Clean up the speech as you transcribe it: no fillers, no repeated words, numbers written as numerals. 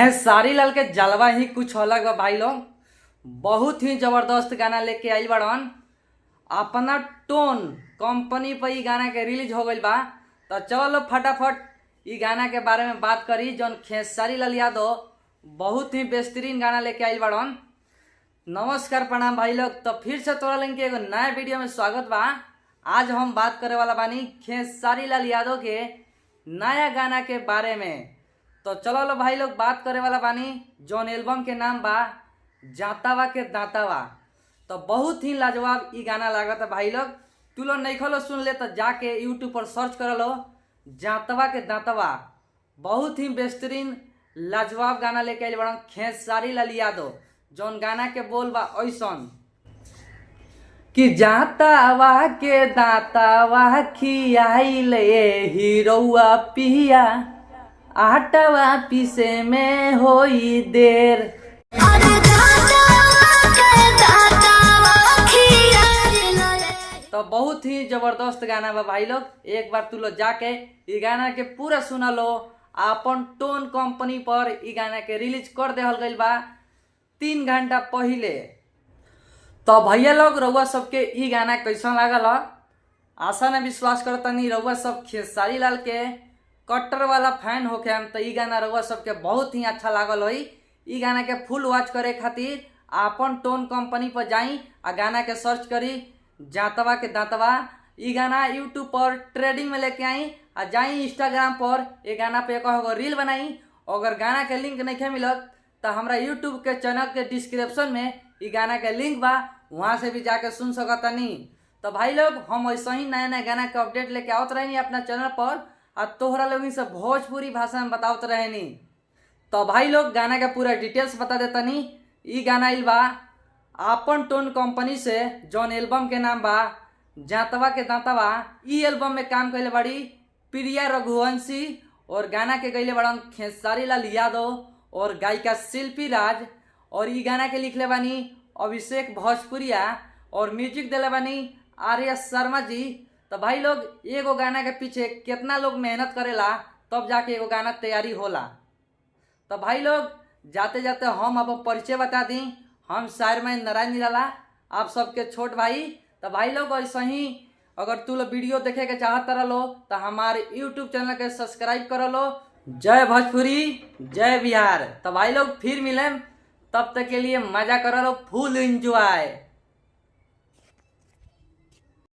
खेसारी लाल के जलवा ही कुछ अलग बा भाई लोग। बहुत ही जबरदस्त गाना लेके आइल बड़न। अपना टोन कंपनी पर ई गाना के रिलीज हो गइल बा। तो चलो फटाफट ई गाना के बारे में बात करी जौन खेसारी लाल यादव बहुत ही बेहतरीन गाना लेके आइल बड़न। नमस्कार, प्रणाम भाई लोग। तो फिर से तोरा लोगन के एगो नया वीडियो में स्वागत बा। आज हम बात करे वाला बानी खेसारी लाल यादव के नया गाना के बारे में। तो चलो लो भाई लोग, बात करे वाला बानी जौन एल्बम के नाम बा जातावा के दातावा। तो बहुत ही लाजवाब ई गाना लागत है भाई लोग। तू लोग नहीं खलो सुन ले तो जाके यूट्यूब पर सर्च कर लो जातवा के दातवा। बहुत ही बेहतरीन लाजवाब गाना लेके आइल बड़न खेसारी लाल यादव, जौन गाना के बोल बा ऐसन कि जातावा के दातावा खियाइल ए हीरोआ पिया, आटवा पीसे में होई देर। अरे दातावा के दातावा खियाइल। तो बहुत ही जबरदस्त गाना बा भाई लोग। एक बार तू लोग जाके ई गाना के पूरा सुना लो। अपन टोन कंपनी पर ई गाना के रिलीज कर देहल गइल बा 3 घंटा पहिले। तो भैया लोग, रउआ सबके ई गाना कैसन लागल ह? आशा न विश्वास करतनी रउआ सब खेसारी लाल के कट्टर वाला फैन होके हम तो ई गाना रउआ सबके बहुत ही अच्छा लागल होई। ई गाना के फुल वॉच करे खातिर आपन टोन कंपनी पर जाई आ गाना के सर्च करी जातवा के दांतवा। ई गाना यूट्यूब पर ट्रेंडिंग में लेके आई आ जाई इंस्टाग्राम पर ये गाना पे एक एगो रील बनाई। अगर गाना के लिंक नहीं मिलत तो हमरा यूट्यूब के चैनल के डिस्क्रिप्शन में ई गाना के लिंक बा, वहाँ से भी जाके सुन सकतनी। तो भाई लोग, हम ऐसे ही नया नया गाना के अपडेट लेके आवत रहनी अपना चैनल पर आ तोहरा लोग से भोजपुरी भाषा में बतावत रहनी। तो भाई लोग, गाना के पूरा डिटेल्स बता देतनी। ई गाना आइल बा आपन टोन कंपनी से, जौन एल्बम के नाम बा जातवा के दांतवा। ई एल्बम में काम कैले बाड़ी प्रिया रघुवंशी और गाना के गैले बड़न खेसारी लाल यादव और गायिका शिल्पी राज और ई गाना के लिखले बानी अभिषेक भोजपुरिया और म्यूजिक दिले बानी आर्य शर्मा जी। तो भाई लोग, एगो गाना के पीछे कितना लोग मेहनत करेला, तब जाके एगो गाना तैयारी होला। तो भाई लोग, जाते जाते हम अपन परिचय बता दी। हम शायर नारायण निराला, आप सबके छोट भाई। तो भाई लोग, ऐसे ही अगर तू लोग वीडियो देखे के चाहत रहो तो हमारे यूट्यूब चैनल के सब्सक्राइब कर लो। जय भोजपुरी, जय बिहार। तो भाई लोग, फिर मिलें, तब तक के लिए मजा कर लो, फुल एंजॉय।